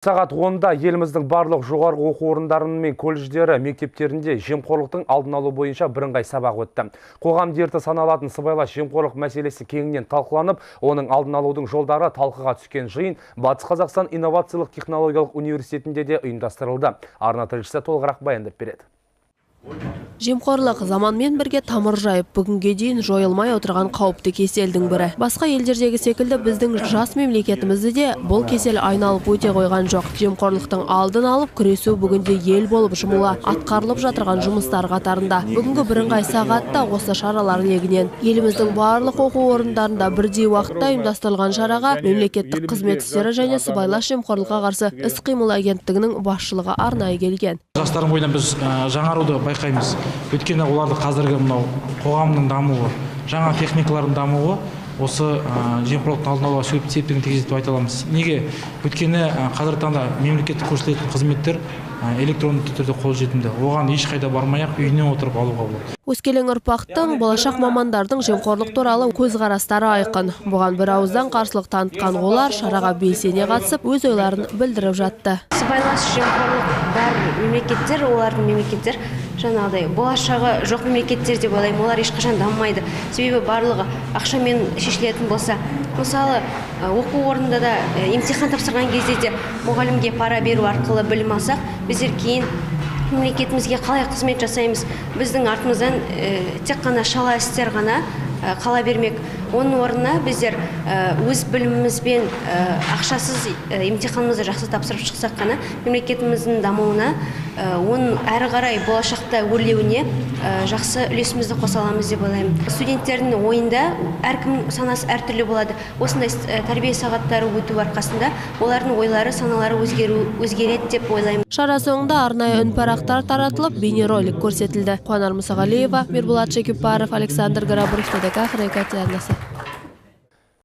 Сағат 10-да еліміздің барлық жоғарғы оқу орындары мен колледждері, мектептерінде жемқорлықтың алдын алу бойынша бірыңғай сабақ өтті. Қоғам дерті саналатын сыбайлас жемқорлық мәселесі кеңінен талқыланып, оның алдын алудың жолдары талқыға түскен жиын Батыс Қазақстан инновациялық технологиялық университетінде де ұйымдастырылды. Арна тілшісі толығырақ баяндап береді. Жемқорлық заманмен бірге тамыр жайып, бүгінге дейін жойылмай отырған қауіпті кеселдің бірі. Басқа елдердегі секілді біздің жас мемлекетімізді де бұл кесел айналып өте қойған жоқ. Жемқорлықтың алдын алып, күресу бүгінде ел болып жұмыла атқарылып жатырған жұмыстар қатарында. Бүгінгі бірыңғай сағатта осы шаралар легінен. Еліміздің барлық оқу орындарында бірдей уақытта ұйымдастырылған шараға мемлекеттік қызмет істері және сыбайлас жемқорлыққа қарсы іс-қимыл агенттігінің басшылығы арнайы келген. Жастардың бойынан біз жаңаруды байқаймыз. Өйткені оларды қазіргі мынау қоғамның дамуы, жаңа техникалардың дамуы осы жемқорлықтың алдын алуға септігін тигізеді деп айта аламыз. Неге? Өйткені қазіргі таңда мемлекеттік көрсетілетін қызметтер электронды түрде қолжетімді. Оған ешқайда бармай-ақ үйінен отырып алуға болады. Өскелең ұрпақтың, болашақ мамандардың жемқорлық туралы көзқарастары айқын. Бұған бір ауыздан қарсылық танытқан олар шараға белсене қатысып, өз ойларын білдіріп жатты. Сыбайлас жемқорлық бар мемлекеттер, олардың мемлекеттер жаңағыдай болашағы жоқ мемлекеттер деп ойлаймын. Олар ешқашан дамымайды. Себебі барлығы ақшамен шешілетін болса, мысалы, оқу орнында да емтихан тапсырған кезде де мұғалімге пара беру арқылы білім алсақ, біздер кейін мемлекетімізге қалай қызмет жасаймыз? Біздің артымыздан тек қана шала істер ғана қала бермек. Оның орнына біздер өз білімімізбен ақшасыз емтиханымызды жақсы тапсырып шықсақ қана мемлекетіміздің дамуына, оның әрі қарай болашақта өрлеуіне жақсы үлесімізді қоса аламыз деп ойлаймын. Студенттердің ойында әркімнің санасы әртүрлі болады. Осындай тәрбие сағаттары өту арқасында олардың ойлары, саналары өзгереді деп ойлаймын. Шара соңында арнайы үнпарақтар таратылып, бейнеролик көрсетілді. Қуанар Мұсағалиева, Мирболат Шекипаров, Александр Горобров, ТДК, Хрека телеарнасы.